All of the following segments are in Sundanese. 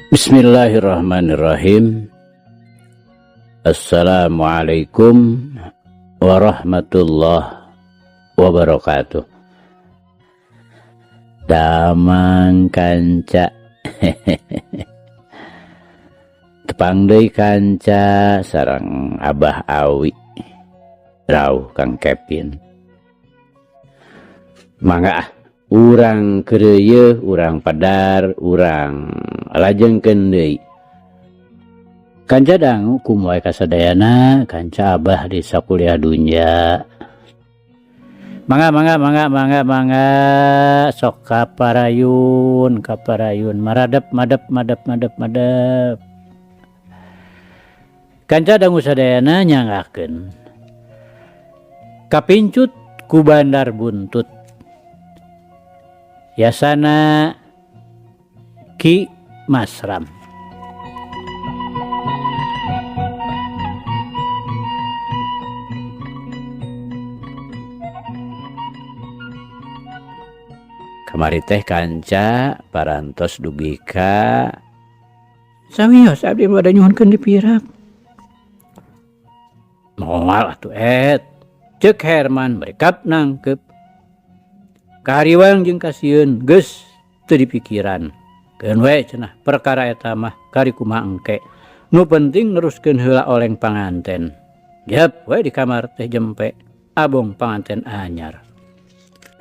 Bismillahirrahmanirrahim. Assalamualaikum warahmatullahi wabarakatuh. Damang kanca. Tepang deui kanca sareng Abah Awi. Rauh Kang Kevin. Mangga ah, urang keureuyeun, urang padar, urang lajengkeun deui. Kanca dangu kumaha kasadayana kanca Abah di sakuliah dunya. Mangga mangga mangga mangga mangga sok kaparayun kaparayun maradep madep madep madep madep. Kanca dangu sadayana nyanggakeun. Kapincut ku bandar buntut. Yasana Ki Masram. Kamari teh kanca parantos dugi ka sawios abdi mah nyuhunkeun dipirak. Moal atuh et. Cek Herman berikap nangkep. Kahariwang jeung kasieun geus teu dipikiran. Keun we cenah perkara eta mah kari kumaha engke. Nu penting neruskeun heula oleng panganten. Jep we di kamar teh jempe abong panganten anyar.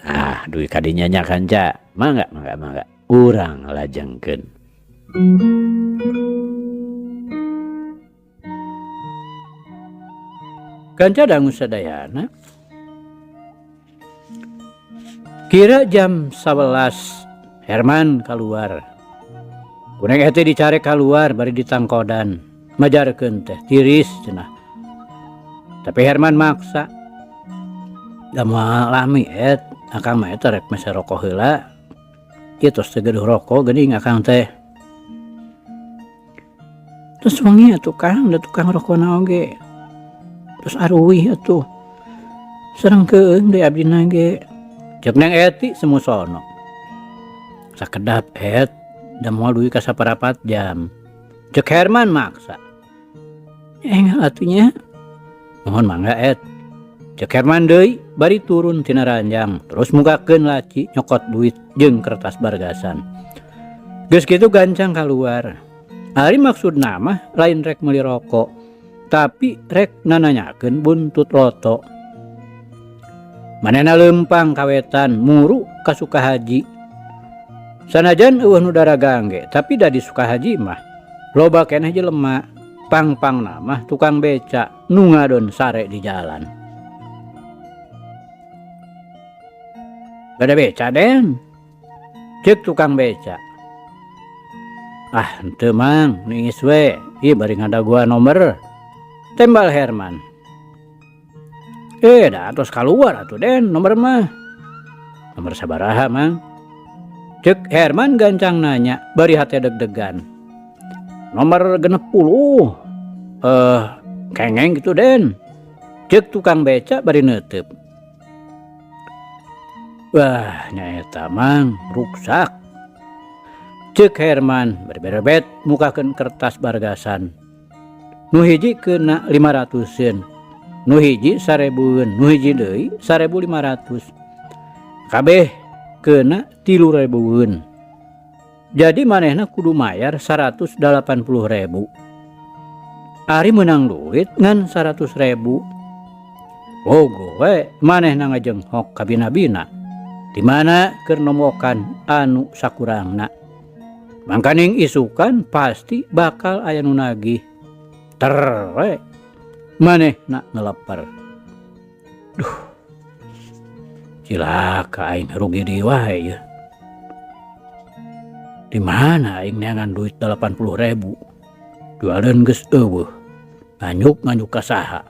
Ah, duit kadinya nya kanca. Mangga mangga mangga. Urang lajengkeun. Kanca dangu sadayana. Kira jam 11 Herman keluar. Kuring teh dicari keluar bari ditangkodan. Majarkeun teh tiris cenah. Tapi Herman maksa. Da moal lami et, akang mah eta rek mese rokok heula. Ieu tos teu gaduh rokok geuning akang teh. Terus wengi atuh Kang, da tukang rokona oge. Terus aruwih atuh. Sareng keung deui abdina ge. Ceuk Neng Eti semusono. Sakedap et, da moal dugi ka saparapat jam. Ceuk Herman maksa. Enggal atuh nya. Mohon mangga et. Ceuk Herman deui bari turun tina ranjang terus mukakeun laci nyokot duit jeung kertas bargasan. Geus kitu gancang kaluar. Ari maksudna mah lain rek meuli rokok, tapi rek nananyakeun buntut loto. Manehna leumpang kawetan muru ka Sukahaji. Sanajan eueuh nu daragang ge, tapi da di Sukahaji mah loba keneh jelema, pang-pangna mah tukang beca nu ngadon sare di jalan. Bada beca Den, cek tukang beca. Ah henteu Mang, niis we, ieu bari ngadaguan nomor. Tembal Herman. Da atos kaluar atuh Den nomor mah. Nomor sabaraha Mang? Cek Herman gancang nanya bari hate deg-degan. Nomor 60. Kengeng gitu Den. Cek tukang beca bari neuteup. Wah, nyaeta Mang, ruksak. Cek Herman berberebet mukakeun kertas bargasan. Nu hiji kena 500-eun, nu hiji 1000-eun, nu hiji deui 1500. Kabeh kena 3000-eun. Jadi manehna kudu mayar 180.000. Ari meunang duit ngan 100.000. Bogo we manehna ngajenghok ka bina-bina. Di mana keur nombokan anu sakurangna. Mangkaning isukan pasti bakal aya nu nagih. Ter we manehna ngeleper. Duh. Cilaka aing rugi deui wae ieu. Di mana aing neangan duit 80.000? Jualeun geus eueuh. Nganyuk-nganyuk ka saha.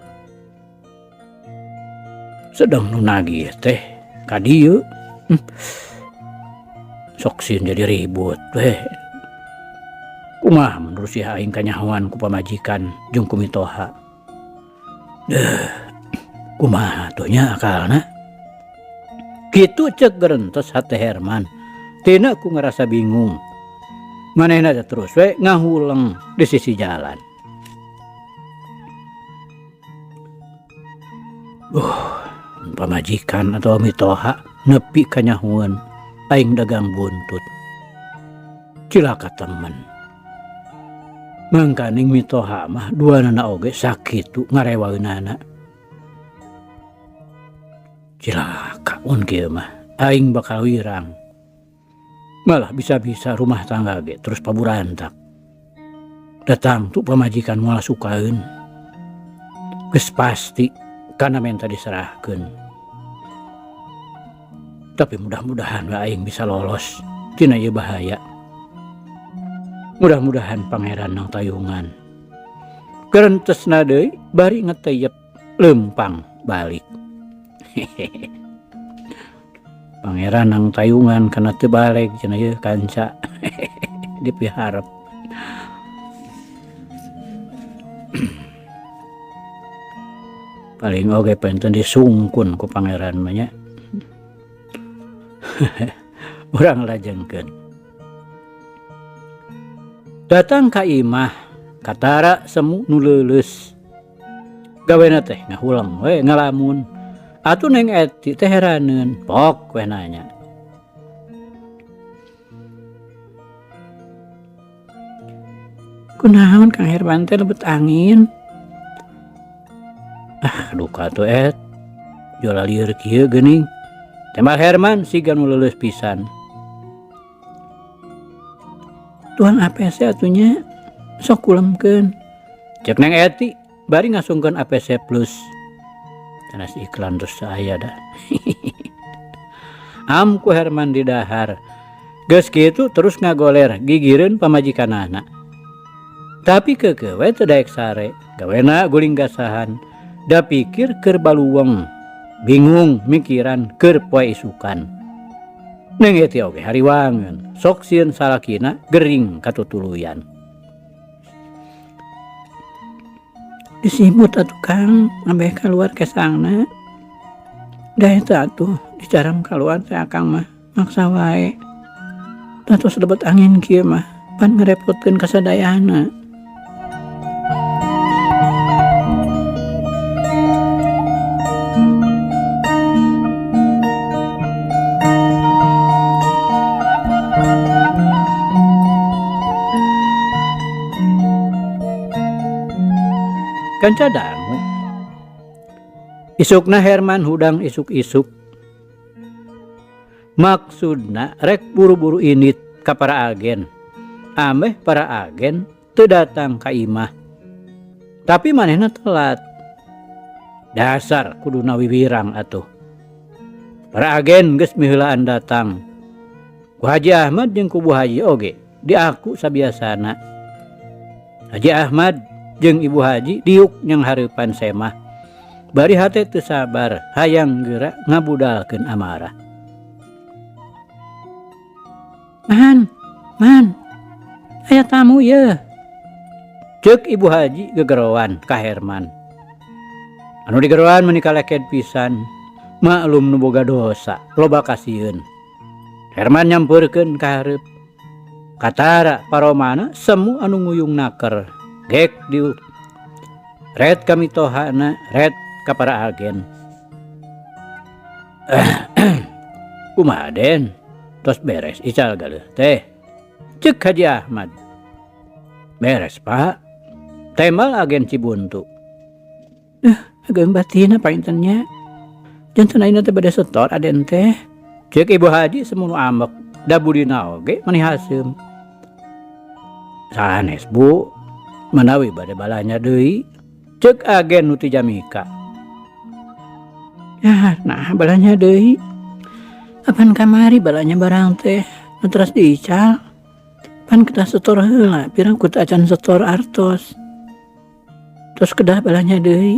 Sedang nu nagih teh ka dieu. Sok sieun jadi ribut weh. Kumaha menurut si aing kanyahoan ku pamajikan jeung ku mitoha. Deuh, kumaha tuh nya akalna? Kitu cek gerentes hate Herman. Tina ku ngerasa bingung. Manehna teh terus we ngahuleng di sisi jalan. Pamajikan atau mitoha nepi kanyahueun aing dagang buntut. Cilaka temen. Mangkaning mitoha mah duanana oge sakitu ngarewaeunana. Cilaka mun kieu mah aing bakal wirang. Malah bisa-bisa rumah tangga ge terus paburantak. Datang tu pamajikan moal sukaeun. Geus pasti kana menta diserahkeun. Tapi mudah-mudahan we aing bisa lolos tina ieu bahaya. Mudah-mudahan pangeran nang tayungan. Kerentesna deui bari ngeteyep lempang balik. Pangeran nang tayungan kana teu baleg cenah ieu kanca dipiharep. Paling oge penten disungkun ku pangeran mah nya. Urang lajengkeun. Datang ka imah katara semu nu leuleus. Gawena teh ngahuleng we ngalamun. Atuh Neng Eti teh heraneun, pok we nanya. Kunaon Kang Herman teh lebet angin? Ah, duka tuh et. Jola lieur kieu geuning. Tembal Herman siga nu leuleus pisan. Tuang APC atunya sok kulemkeun. Cek Neng Eti bari ngasungkeun APC plus. Sanes iklan terus aya dah. Am ku Herman di dahar. Geus kitu terus ngagoler gigireun pamajikanana. Tapi keukeuh we teu daek sare, gawena guling gasahan. Da pikir keur baluweng, bingung mikiran keur poe isukan. Neng Eti oge hariwangeun, sok sieun salakina gering katutuluyan. Disimut atuh Kang, ambeh kaluar kesangna. Da eta atuh dicaram kaluar teh Akang mah maksa wae. Da tos lebet angin kieu mah pan ngarepotkeun kasadayana. Kanca dangu. Isukna Herman hudang isuk-isuk. Maksudna rek buru-buru init ka para agen. Ameh para agen teu datang ka imah. Tapi manehna telat. Dasar kuduna wiwirang atuh. Para agen geus miheulaan datang. Ku Haji Ahmad jeung ku Bu Haji oge diaku sabiasana. Haji Ahmad jeung Ibu Haji diuk nyang hareupan semah. Bari hate teu sabar hayang geura ngabudalkeun amarah. Man, man, aya tamu yeuh. Ceuk Ibu Haji gegeroan ka Herman. Anu digeroan meuni kaleked pisan, maklum nu boga dosa, loba kasieun. Herman nyampeurkeun ka hareup. Katara paromana semu anu nguyung naker. Gek diuk. Red kami tohana, red ka para agen. Kumaha den? Tos beres ical galeuh teh. Ceuk Haji Ahmad. Beres Pak. Tembal agen Cibuntu. Ageung batina paintennya. Janten ayeuna teh bade setor aden teh. Ceuk Ibu Haji semunu ambek. Da budina oge mani haseum. Sanes Bu, manawi bade balanya deui. Ceuk agen nu ti Jamika. Ya, nah balanya deui. Apan kamari balanya barang teh nu teras diical. Pan kedah setor heula, pirang ku teu acan setor artos. Terus kedah balanya deui.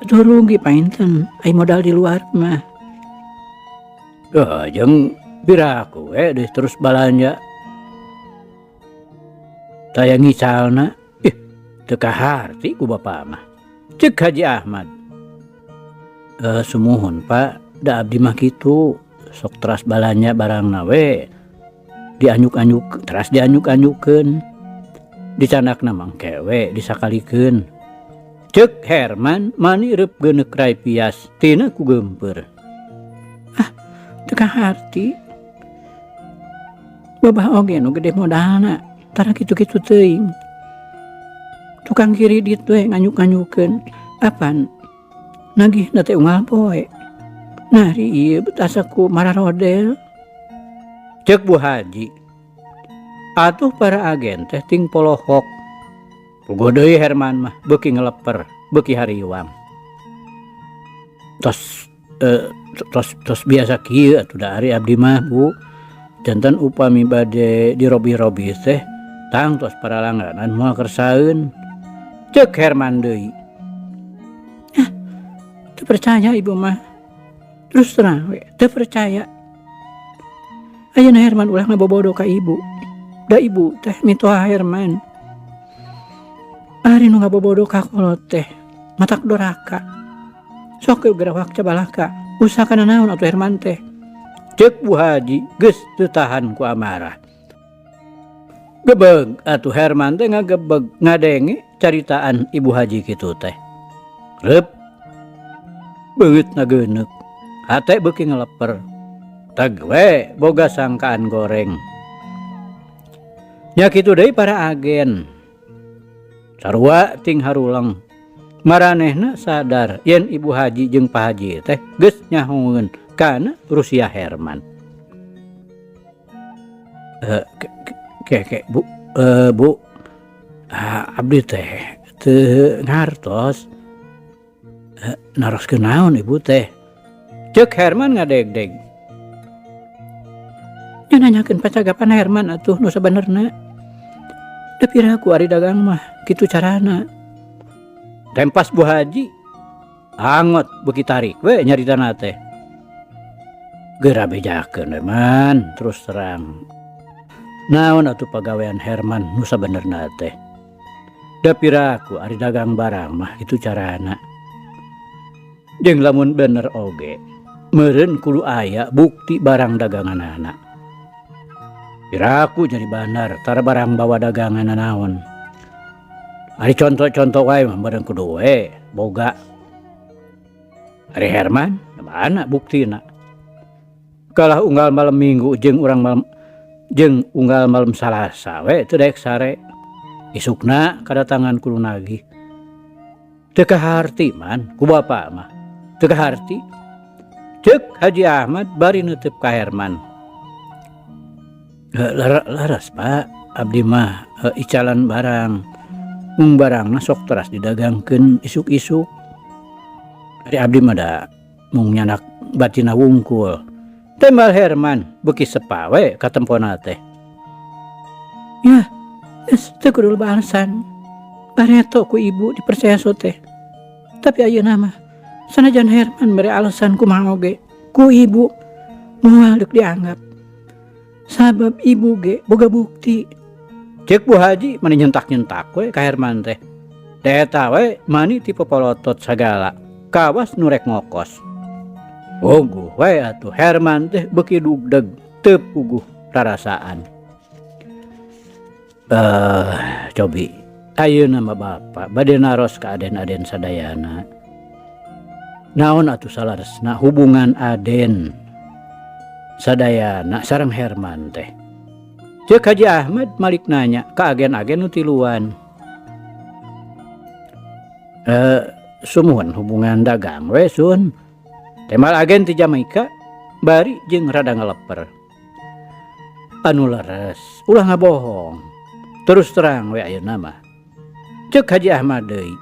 Atuh rugi painten, ai modal di luar mah. Oh, jeung piraku we deui terus balanja. Taya ngicalna, ih, teu kaharti ku bapa mah. Ceuk Haji Ahmad. Sumuhun Pak, da abdi mah kitu, sok teras balanja barangna we. Dianyuk-anyuk teras dianyuk-anyukkeun. Dicandakna mah engke we disakalikeun. Ceuk Herman mani reup geuneuk rai pias tina ku geumpeur. Ah, teu kaharti. Babah oge nu gede modalna tara kitu-kitu teuing. Tukang kiridit we nganyuk-anyukkeun apan nagihna teh unggal poe. Nah ari ieu bet asa ku mararodel. Ceuk Bu Haji. Atuh para agen teh ting polohok. Puguh deui Herman mah beuki ngeleper, beuki hariwang. Tos tos tos biasa kieu atuh da ari abdi mah Bu. Janten upami bade dirobih-robih teh tangtos para langganan moal kersaeun. Ceuk Herman deui. Hah, teu percaya ibu mah. Terus terang we, teu percaya. Ayeuna Herman ulah ngabobodo ka ibu. Da ibu teh mitoha Herman. Ari nu ngabobodo ka kolot teh matak doraka. Sok we geura wak cabalaka. Usaha kana naon atuh Herman teh. Ceuk Bu Haji geus teu tahan ku amarah. Gebeg atuh Herman teh ngagebeg ngadenge caritaan Ibu Haji kitu teh. Reup beungeutna geuneuk. Hate beuki ngeleper. Teg we boga sangkaan goreng. Nya kitu deui para agen. Sarua ting haruleng. Maranehna sadar yen Ibu Haji jeung Pak Haji teh geus nyahoeun kana Rusia Herman. Ke Bu, Bu, abdi teh teu ngartos. Naroskeun naon ibu teh? Ceuk Herman ngadegdeg. Nya nanyakeun pacagapan Herman atuh nu sabenerna. Da piraku ari dagang mah kitu carana. Tempas Bu Haji angot beuki tarik we nyaritana teh. Geura bejakeun we Man, terus terang. Naon atuh pagawean Herman nu sabenerna teh? Da piraku ari dagang barang mah kitu carana. Jeung lamun bener oge, meureun kudu aya bukti barang daganganana. Piraku jadi bandar tara barang bawa dagangan naon. Ari conto-conto wae mah meureun kudu we boga. Ari Herman mana buktina? Kalah unggal malam Minggu jeung urang malam jeung unggal malam Salasa we teu daek sare. Isukna kadatangan kudu nagih. Teu kaharti Man ku bapa mah. Teu kaharti. Ceuk Haji Ahmad bari neuteub ka Herman. Laras Pak, abdi mah icalan barang. Mung barangna sok teras didagangkeun isuk-isuk. Ari abdi mah da mung nyanak batina wungkul. Tembal Herman beuki sepa we katempona teh. Yah, geus teu kudu loba alasan. Bareto ku ibu dipercaya so teh. Tapi ayeuna mah sanajan Herman mere alasan kumaha oge, ku ibu moal deuk dianggap. Sabab ibu ge boga bukti. Ceuk Bu Haji mani nyentak-nyentak we ka Herman teh. Da eta we mani ti popolotot sagala. Kawas nu rek ngokos. Puguh we atuh Herman teh beuki dugdeg teu puguh rarasaan. Cobi ayeuna mah bapa bade naros ka aden-aden sadayana. Naon atuh salaresna hubungan aden sadayana sareng Herman teh? Ceuk Haji Ahmad malik nanya ka agen-agen nu tiluan. Sumuhun hubungan dagang we Sun. Tembal agen ti Jamaika bari jeung rada ngeleper. Anu leres ulah ngabohong. Terus terang we ayeuna mah. Ceuk Haji Ahmad deui.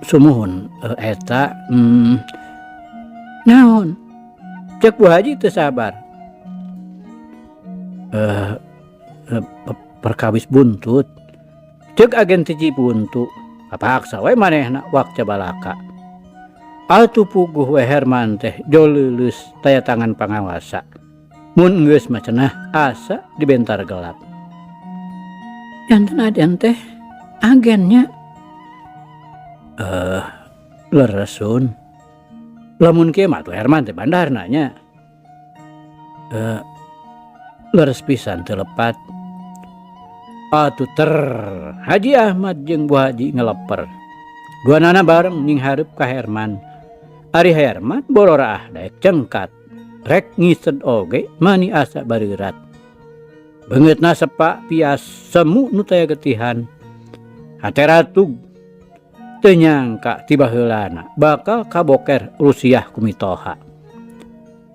Sumuhun eta naon? Ceuk Bu Haji teu sabar. Perkawis buntut. Ceuk agen ti Cibuntu. Kapaksa we manehna wak cabalaka. Atuh puguh we Herman teh joleuleus taya tangan pangawasa. Mun geus mah cenah asa dibentar gelap. Janten aden teh agennya. Leres Sun. Lamun kieu mah atuh Herman teh bandarna nya. Leres pisan teu lepat. Atuh ter Haji Ahmad jeung Bu Haji ngeleper. Duanana bareng nyinghareup ka Herman. Ari Herman bororaah daek cengkat. Rek ngised oge mani asa bareurat. Beungeutna sepa pias semu nu taya getihan. Hate ratug teu nyangka ti baheulana bakal kaboker rusiah ku mitoha.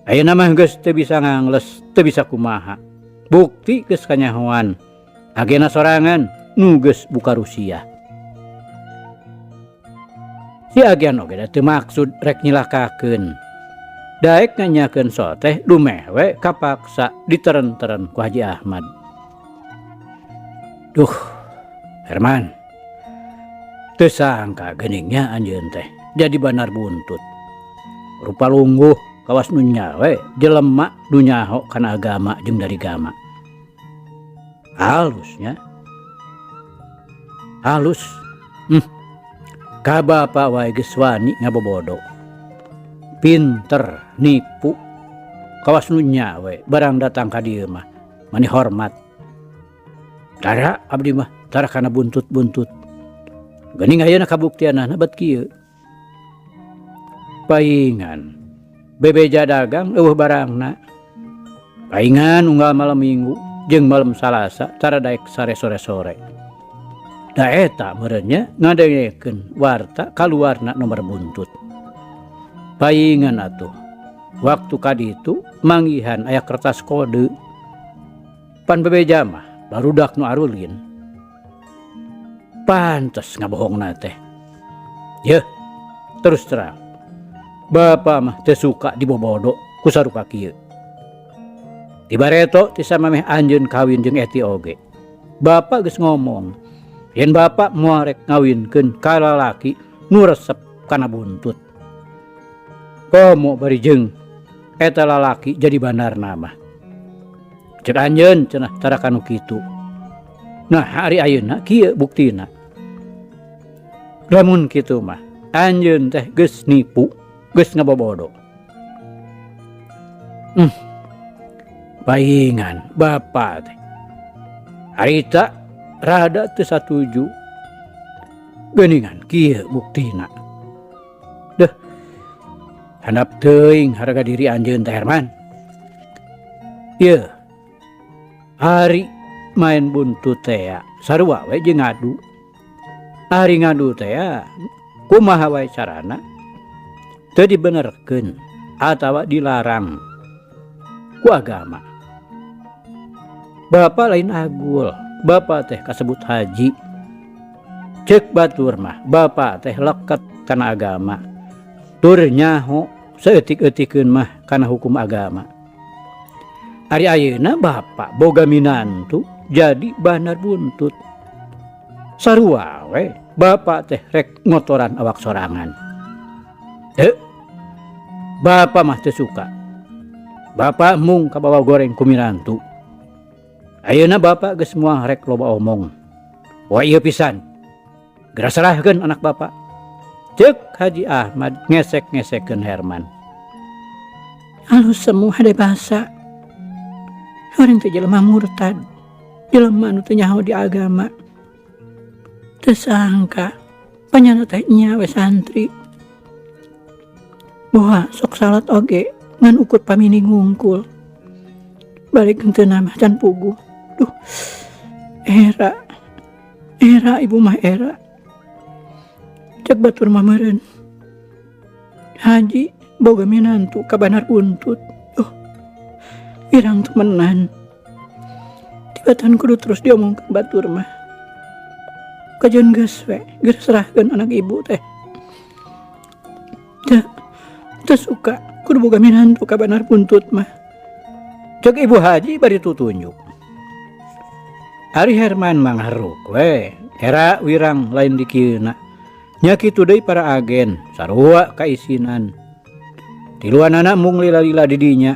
Ayeuna mah geus teu bisa ngangles, teu bisa kumaha. Bukti geus kanyahoan. Agena sorangan nu geus buka rusiah. Si agen oge da teu maksud rek nyilakakeun. Daek nganyakeun soteh dumeh we kapaksa diteren-teren ku Haji Ahmad. Duh, Herman. Teu sangka geuning nya anjeun teh jadi banar buntut. Rupa lungguh kawas nu nya we jelema nu nyaho kana agama jeung darigama. Halus nya. Halus. Ka bapa wae geus wani ngabobodo. Pinter nipu. Kawas nu nya we barang datang ka dieu mah mani hormat. Tara abdi mah tara kana buntut-buntut. Geuning ayeuna kabuktianana bet kieu. Paingan bebeja dagang eueuh barangna. Paingan unggal malam Minggu jeung malam Salasa tara daek sare sore-sore. Da eta meureun nya ngadengekeun warta kaluarna nomor buntut. Paingan atuh waktu ka ditu manggihan aya kertas kode. Pan bebeja mah barudak nu arulin. Pantes ngabohongna teh. Yeuh, terus terang. Bapa mah teu suka dibobodo ku sarupa kieu. Ti bareto ti samameh anjeun kawin jeung Eti oge. Bapa geus ngomong yen bapa moal rek ngawinkeun ka lalaki nu resep kana buntut. Komo bari jeung eta lalaki jadi bandarna mah. Cek anjeun cenah tara kanu kitu. Nah, ari ayeuna kieu buktina. Lamun kitu mah anjeun teh geus nipu, geus ngabobodo. Paingan bapa teh. Harita rada teu satuju. Geuningan kieu buktina. Deuh. Handap teuing harga diri anjeun teh Herman. Yeuh. Ari main buntut teh sarua we jeung ngadu. Ari ngadu teh kumaha wae carana teu dibenerkeun atawa dilarang ku agama. Bapa lain agul, bapa teh kasebut haji. Ceuk batur mah bapa teh leket kana agama. Tur nyaho saeutik-eutikeun mah kana hukum agama. Ari ayeuna bapa boga minantu jadi bandar buntut. Sarua we bapa teh rek ngotoran awak sorangan. Teu, bapa mah teu suka. Bapa mung kabawa goreng ku minantu. Ayeuna bapa geus moal rek loba omong. Wah ieu pisan. Geura serahkeun anak bapa. Ceuk Haji Ahmad ngesek-ngesekkeun Herman. Halus semu hade basa. Urang teh jelema murtad. Jelema nu teu nyaho di agama. Teu sangka panyana teh nya we santri. Boha sok salat oge ngan ukur pamini ngungkul. Balik henteu mah can puguh. Duh. Era. Era ibu mah era. Cek batur mah meureun. Haji boga minantu ka bandar buntut. Duh. Irang temenan. Tibatan kudu terus diomongkeun batur mah. Kajeun geus we, geus serahkeun anak ibu teh. Teu, teu suka kudu boga minantu ka bandar buntut mah. Cek Ibu Haji bari tutunjuk. Ari Herman mangharuk we, era wirang lain dikieuna. Nya kitu deui para agen, sarua kaisinan. Tiluanana mung lila-lila di dinya.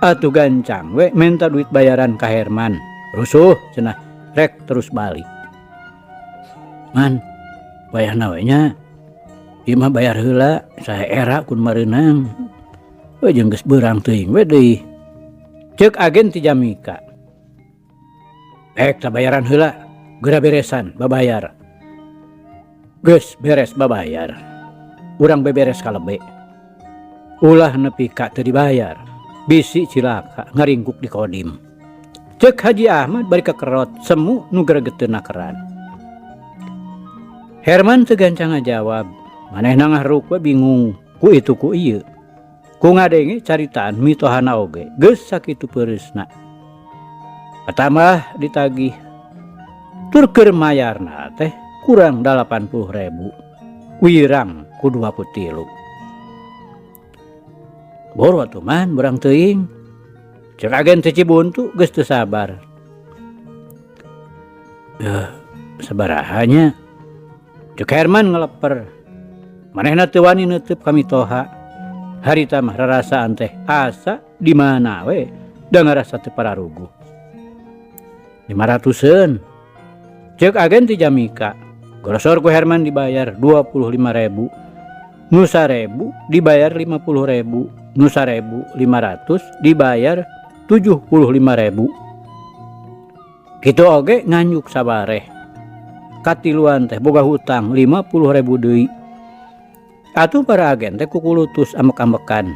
Atuh gancang we menta duit bayaran ka Herman. Rusuh cenah rek terus balik. Man, wayahna we nya. Ieu mah bayar heula sae era kun mareunang. We jeung geus beurang teuing we deui. Ceuk agen ti Jamika. Ek tabayaran heula, geura beresan babayar. Geus beres babayar. Urang beberes kalebe. Ulah nepi ka teu dibayar, bisi cilaka ngaringkuk di kodim. Ceuk Haji Ahmad bari kekerot semu nu gregeteun nakeran. Herman teu gancang ngajawab, manehna ngahruk we bingung ku itu ku ieu. Ku ngadenge caritaan mitohana oge geus sakitu peureusna. Patambah ditagih tur keur mayarna teh kurang 80.000. Wirang ku 23. Boro atuh man berang teuing. Ceuk agen teh Cibuntu geus teu sabar. Sabaraha nya? Ceuk Herman ngeleper. Manehna teu wani neuteub ka mitoha. Harita mah rarasaan teh asa di mana we da ngarasa teu pararuguh. 500-eun. Ceuk agen ti Jamika. Gorosor ku Herman dibayar 25.000. Nu 1.000 dibayar 50.000. Nu 1.500 dibayar 75.000. Kitu oge nganjuk sabareh. Katiluan teh boga hutang 50.000 deui. Atuh para agen teh kukulutus ambek-ambekan.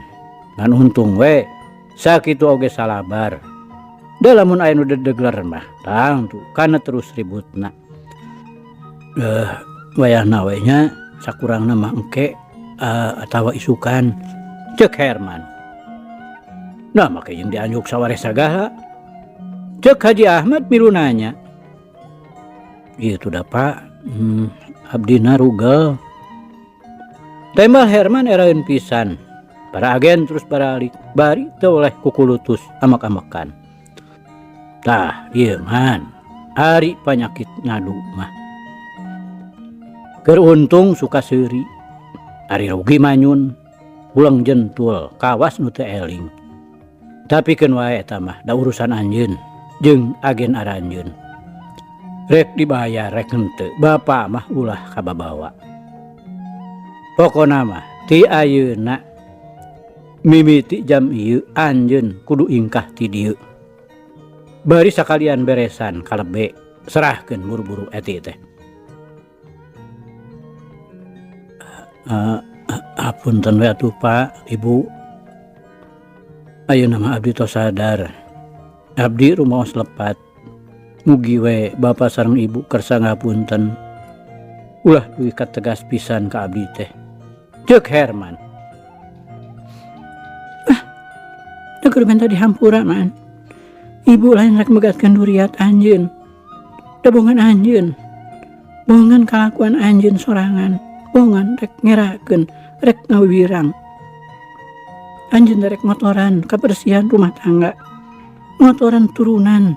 Ngan untung we sakitu oge salabar. Da lamun aya nu dedegler mah tangtu kana terus ributna. Wayahna we nya sakurangna mah engke atawa isukan. Ceuk Herman. Nah make jeung dianjuk sawareh sagala. Ceuk Haji Ahmad milu nanya. Ieu tuh da Pak, abdina rugel. Tembal Herman eraeun pisan. Para agen terus baralik, bari teu oleh kukulutus amek-amekan. Tah, ieu man, ari panyakit ngadu mah. Keur untung suka seuri, ari rugi manyun, pulang jentul, kawas nu teu eling. Tapi keun wae eta mah da urusan anjeun jeung agen aranjeun. Rek dibayar rek henteu, bapa mah ulah kababawa. Pokona mah ti ayeuna mimiti jam ieu anjeun kudu ingkah ti dieu. Bari sakalian beresan kalebe, serahkeun buru-buru eti teh. Apunten we atuh Pak, Ibu. Ayeuna mah abdi tos sadar. Abdi rumaos lepat. Mugi we bapa sareng ibu kersa ngapunten. Ulah dugi kategas pisan ka abdi teh. Ceuk Herman. Ah, teu kudu menta dihampura man. Ibu lain rek megatkeun duriat anjeun. Da bongan anjeun. Bongan kalakuan anjeun sorangan. Bongan rek ngerakeun, rek ngawirang. Anjeun rek motoran kabersihan rumah tangga. Motoran turunan.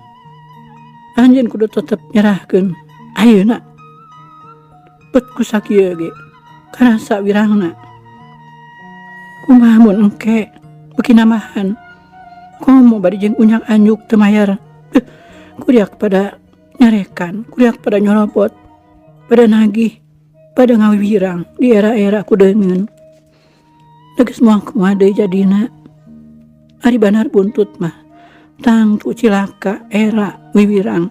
Anjeun kudu tetep nyerahkeun. Ayeuna bet ku sakieu ge karasa wirangna. Kumaha mun engke beuki nambahan. Komo bari jeung unyak anjuk teu mayar. Kuriak pada nyarekan, kuriak pada nyorobot, pada nagih, pada ngawiwirang di era-era ku deungeun. Geus moal kumaha deui jadina. Ari banar buntut mah tangtu cilaka era wiwirang.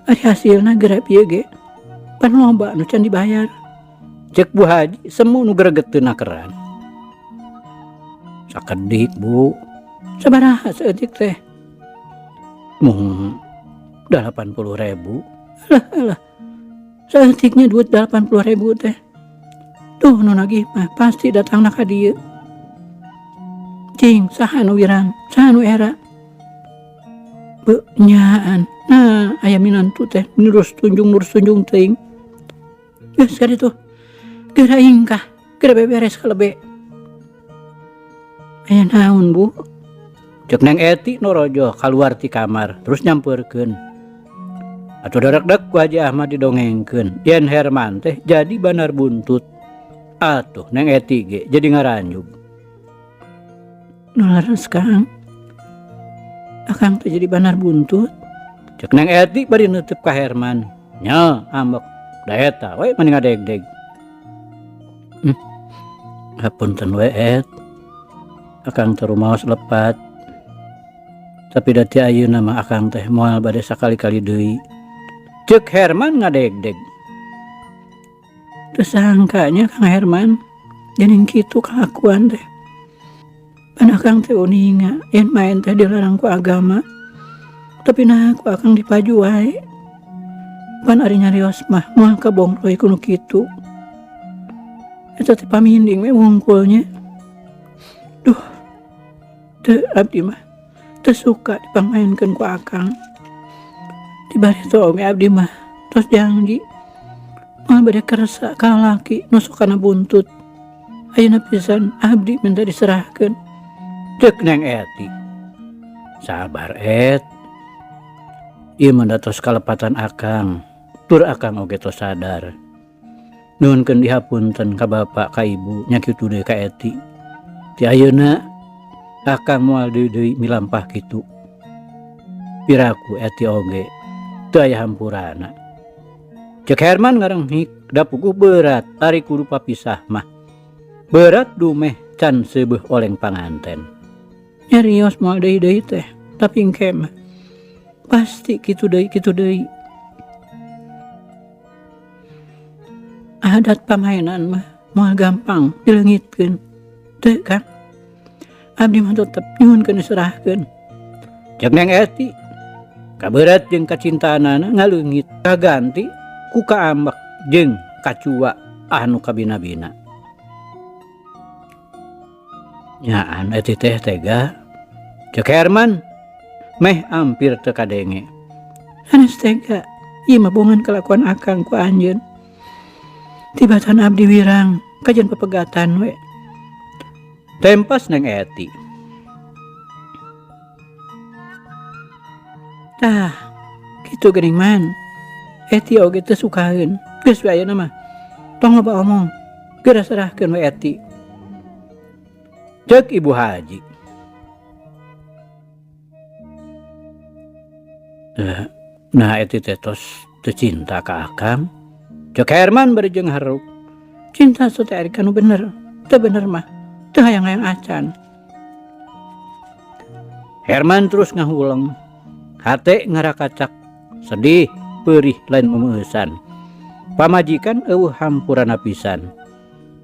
Ari hasilna geura ieu ge pan loba nu can dibayar. Ceuk Bu Haji semu nu gregeteun nakeran. Sakedik Bu. Sabaraha saeutik teh? Mung 80.000. Alah alah. Saeutiknya duit 80.000 teh. Duh nu nagih mah pasti datangna ka dieu. Cing saha nu wirang, saha nu era? Beuh nyaan. Nah, aya minantu teh nurus tunjung teuing. Geus ka ditu. Geura ingkah, geura beberes kalebe. Aya naon Bu? Ceuk Neng Eti norojoh kaluar ti kamar terus nyampeurkeun. Atuh darekdek ku Haji Ahmad didongengkeun yen Herman teh jadi banar buntut. Atuh Neng Eti ge jadi ngaranjug. Nu leres Kang. Akang teh jadi banar buntut. Ceuk Neng Eti bari neuteub ka Herman. Nya ambek da eta we mani ngadegdeg. Hapunten we et. Akang teh rumaos lepat. Tapi da ti ayeuna mah akang teh moal bade sakali-kali deui. Ceuk Herman ngadegdeg. Teu sangka nya Kang Herman geuning kitu kalakuan teh. Pan akang teh uninga yen maen teh dilarang ku agama. Tapi naha ku akang dipaju wae. Pan ari nyarios mah moal kabongloy ku nu kitu. Eta teh paminding we wungkul nya. Duh, teu abdi mah teu suka dipangmaenkeun ku akang. Dibari teh oge abdi mah tos janji moal bade kersa ka lalaki nu sok kana buntut. Ayeuna pisan abdi minta diserahkeun. Ceuk Neng Eti. Sabar Et. Ieu mah da tos kalepatan akang. Tur akang oge tos sadar. Nuhunkeun dihapunten ka bapa ka ibu nya kitu deui ka Eti. Ti ayeuna akang moal deui-deui milampah kitu. Piraku Eti oge teu aya hampurana. Ceuk Herman ngarenghik da puguh beurat ari kudu papisah mah. Beurat dumeh can seubeuh oleng panganten. Nyarios moal deui-deui teh tapi engke mah pasti kitu deui kitu deui. Adat pamainan mah moal gampang dileungitkeun. Teu Kang. Abdi mah tetep nyuhunkeun diserahkeun. Ceuk Neng Eti. Kaberat jeung kacintaanana ngaleungit kaganti ku kaambek jeung kacua anu kabina-bina. Nyaan Eti teh tega. Ceuk Herman meh ampir teu kadenge. Sanes tega, ieu mah bongan kalakuan akang ku anjeun. Tibatan abdi wirang kajian pepegatan we. Tempas Neng Eti. Tah, kitu geuning man. Eti oge teu sukaeun. Geus we ayeuna mah. Tong loba omong. Geura serahkeun we Eti. Ceuk Ibu Haji. Nah Eti teh tos teu cinta ka akang. Ceuk Herman bari jeung hareup. Cinta teh ari kanu bener. Teu bener mah teu hayang-hayang acan. Herman terus ngahuleng. Hate ngarakacak, sedih, peurih lain memeueusan. Pamajikan eueuh hampurana pisan.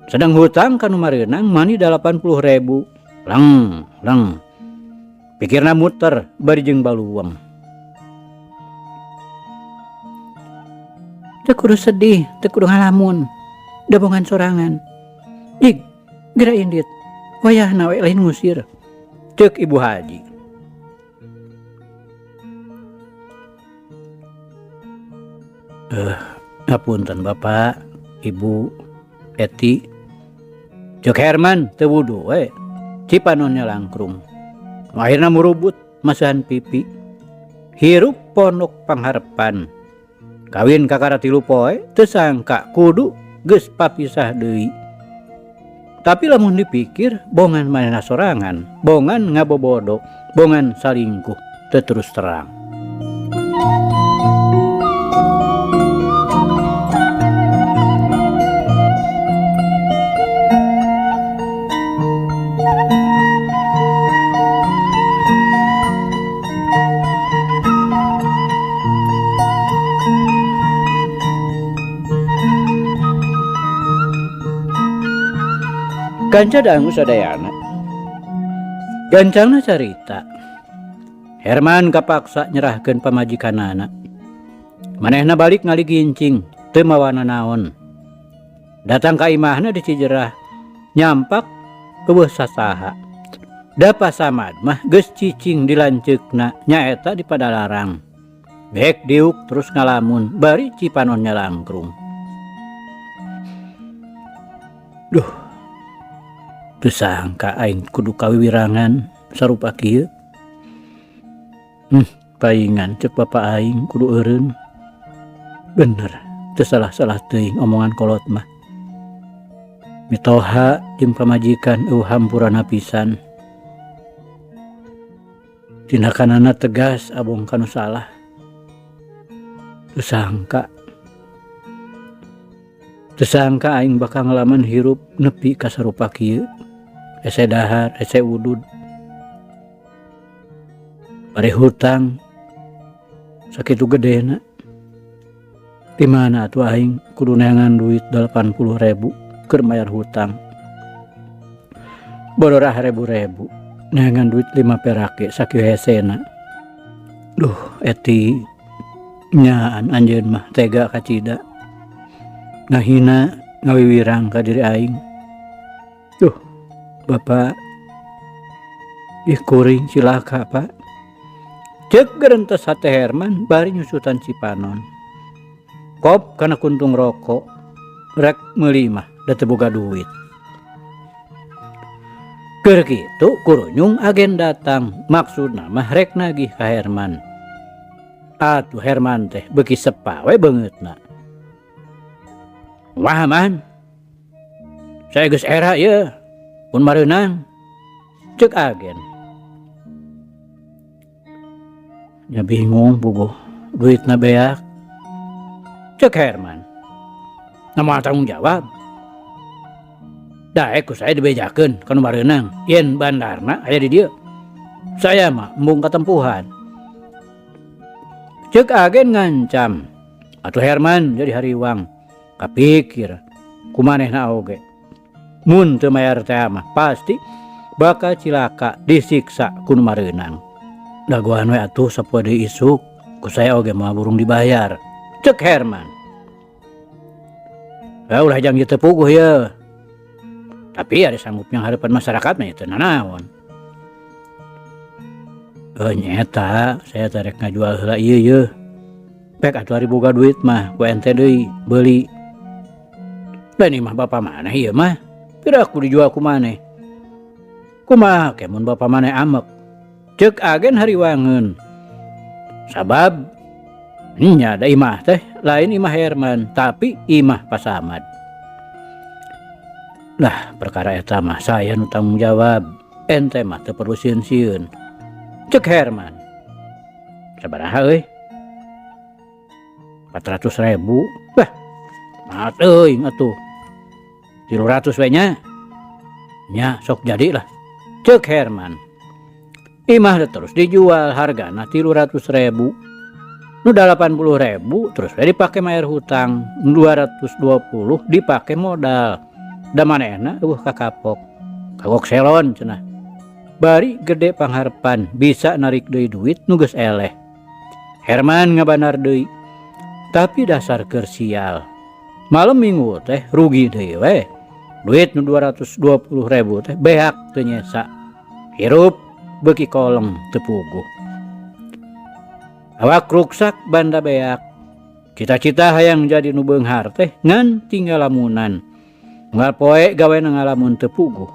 Sedang hutang kanu mareunang mani 80.000. Leng, leng. Pikirna muter bari jeung baluweng. Teu kudu sedih, teu kudu ngalamun. Dabongan sorangan. Jig, geura indit. Wayahna we lain ngusir. Ceuk Ibu Haji. Ngapunten Bapak, Ibu, Eti. Ceuk Herman teu wudu we. Cipanonnya langkrung. Akhirna murubut masahan pipi. Hirup pondok pangharepan. Kawin kakara 3 poe teu sangka kudu geus papisah deui. Tapi lamun dipikir bongan manehna sorangan, bongan ngabobodo, bongan salingkuh teu terus terang. Kanca dangu sadayana. Gancangna carita. Herman kapaksa nyerahkeun pamajikanana. Manehna balik ngaligincing, teu mawana naon. Datang ka imahna di Cijerah, nyampak eueuh sasaha. Da pasamad mah geus cicing di lanceukna nyaeta di Padalarang. Bek diuk terus ngalamun bari cipanonnya langkrung. Duh. Teu sangka aing kudu kawiwirangan sarupa kieu. Paingan ceuk bapa aing kudu eureun. Bener, teu salah-salah teuing omongan kolot mah. Mitoha jeung pamajikan eueuh hampurana pisan. Tindakanana tegas abong kanu salah. Teu sangka. Teu sangka aing bakal ngalaman hirup nepi ka sarupa kieu. Hese dahar, hese udud. Bari hutang sakitu gedena. Di mana atuh aing kudu neangan duit 80.000 keur mayar hutang. Bodorah rebu-rebu neangan duit 5 perak ge sakieu hesena. Duh eti nyaan anjeun mah tega kacida. Ngahina ngawiwirang ka diri aing. Duh bapak ih kuring cilaka pak. Ceuk gerentes hate Herman bari nyusutan cipanon. Kop kana kuntung rokok rek meuli mah da teu boga duit. Keur kitu kurunyung agen datang maksudna mah rek nagih ka Herman. Atuh Herman teh beuki sepa we beungeutna. Wah man, saya geus era ieu pun mareunang ceuk agen. Nya bingung puguh duitna beak ceuk Herman. Na moal tanggung jawab. Daek ku saya dibejakeun ka nu mareunang yen bandarna aya di dieu. Saya mah embung katempuhan. Ceuk agen ngancam. Atuh Herman jadi hariwang. Kapikir kumanehna oge. Mun teu mayar teh mah pasti bakal cilaka disiksa ku nu mareunang. Dagoan we atuh sapoe deui isuk ku saya oge moal burung dibayar. Ceuk Herman. Ulah jang ieu teu puguh ye. Tapi ari sanggup yang harapan masyarakat mah teu nanaon. Nyeta saya teh rek ngajual heula ieu ye. Pek atuh ari boga duit mah ku ente deui beuli. Lain imah bapa maneh ieu mah. Pira ku dijual ku maneh. Kumaha ke mun bapa maneh amek. Ceuk agen hariwangeun. Sabab nya da imah teh lain imah Herman tapi imah Pasamad. Lah perkara eta mah saya nu tanggung jawab. Ente mah teu perlu sieun-sieun. Ceuk Herman. Sabaraha euy? 400.000. Bah, mahal teuing atuh. 300 we nya. Nya sok jadilah. Ceuk Herman. Imah teh terus dijual hargana 300.000. Nu 80.000 terus we dipake mayar hutang, 220 dipake modal. Da manehna eueuh kakapok. Kagok selon cenah. Bari gede pangharepan bisa narik deui duit nu geus eleh. Herman ngabanar deui. Tapi dasar keur sial. Malem minggu teh rugi deui we. Duit nu 220.000 teh beak teu nyesa. Hirup beuki koleng teu puguh. Awak ruksak banda beak. Cita-cita hayang jadi nu beunghar teh ngan tinggal lamunan. Unggal poe gawe ngalamun teu puguh.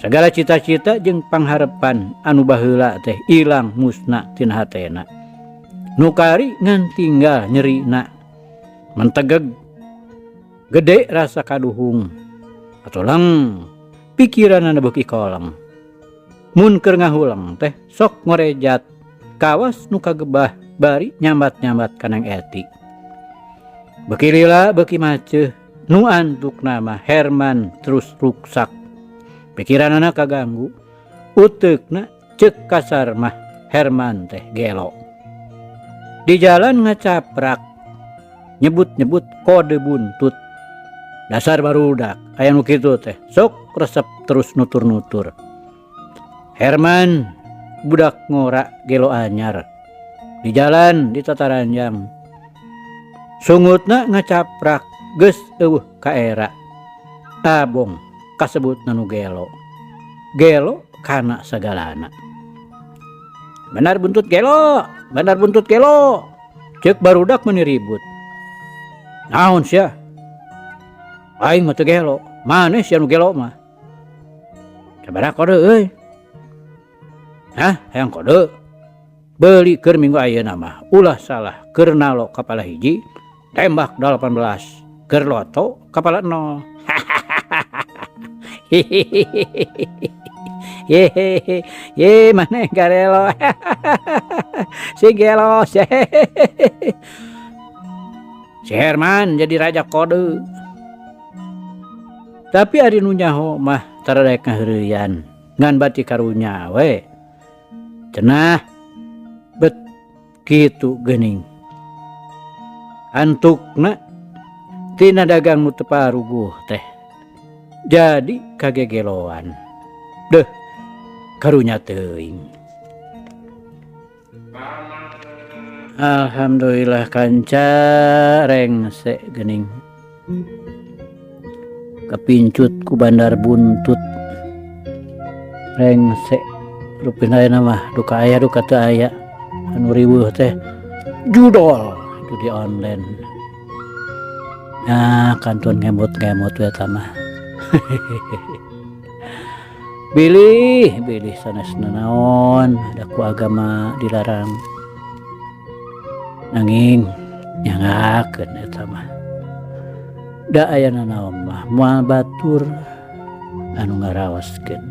Segala cita-cita jeung pangharepan anu baheula teh ilang musna tina hatena. Nu kari ngan tinggal nyerina. Mentegeg gede rasa kaduhung. Atuh leng pikiranana beuki koleng. Mun keur ngahuleng teh sok ngorejat kawas nu kagebah bari nyambat-nyambat ka Neng Eti. Beuki lila beuki maceuh nu antukna mah Herman terus ruksak. Pikiranana kaganggu, uteukna ceuk kasar mah Herman teh gelo. Di jalan ngacaprak, nyebut-nyebut kode buntut. Dasar barudak aya nu kitu teh sok resep terus nutur-nutur. Herman budak ngora gelo anyar. Di jalan di tataranjang. Sungutna ngacaprak geus eueuh ka era. Abong kasebutna nu gelo. Gelo kana sagalana. Benar buntut gelo, benar buntut gelo. Ceuk barudak meuni ribut. Naon sia? Aing mah teu gelo, maneh sia nu gelo mah. Sabaraha kode euy? Hah, hayang kode? Beli keur minggu ayeuna mah ulah salah keur nalo kapala hiji, tembak 18, keur loto kapala 0. Hehehe, ye maneh garelo. Si gelo. Si Herman jadi raja kode. Tapi ari nu nyaho mah tara daek ngaheureuyan, ngan bati karunya we. Cenah Kitu geuning. Antukna tina dagang nu teu paruguh teh jadi kagegeloan. Deuh karunya teuing. Alhamdulillah kanca rengse geuning. Kapincut ku bandar buntut. Rengse rupina ayeuna mah duka aya duka teu aya anu riweuh teh judol judi online. Nah kantun ngemut-ngemut we eta mah. Bilih bilih sanes nanaon da ku agama dilarang. Nanging nyangakeun eta mah. Da aya nanaon mah moal batur anu ngaraoskeun.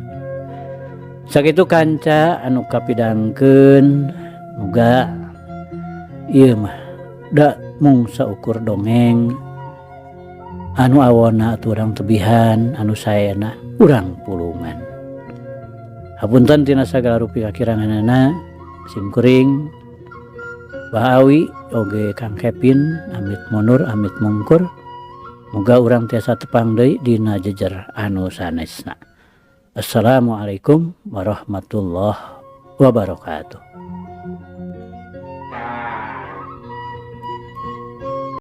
Sakitu kanca anu kapidangkeun muga ieu mah da mung saukur dongeng anu awona atuh urang tebihan anu saena urang pulungan. Hapunten tina sagala rupi kakiranganana sim kuring Bah Awi oge Kang Kevin amit mundur amit mungkur muga urang tiasa tepang deui dina jejer anu sanesna. Assalamualaikum warahmatullahi wabarakatuh.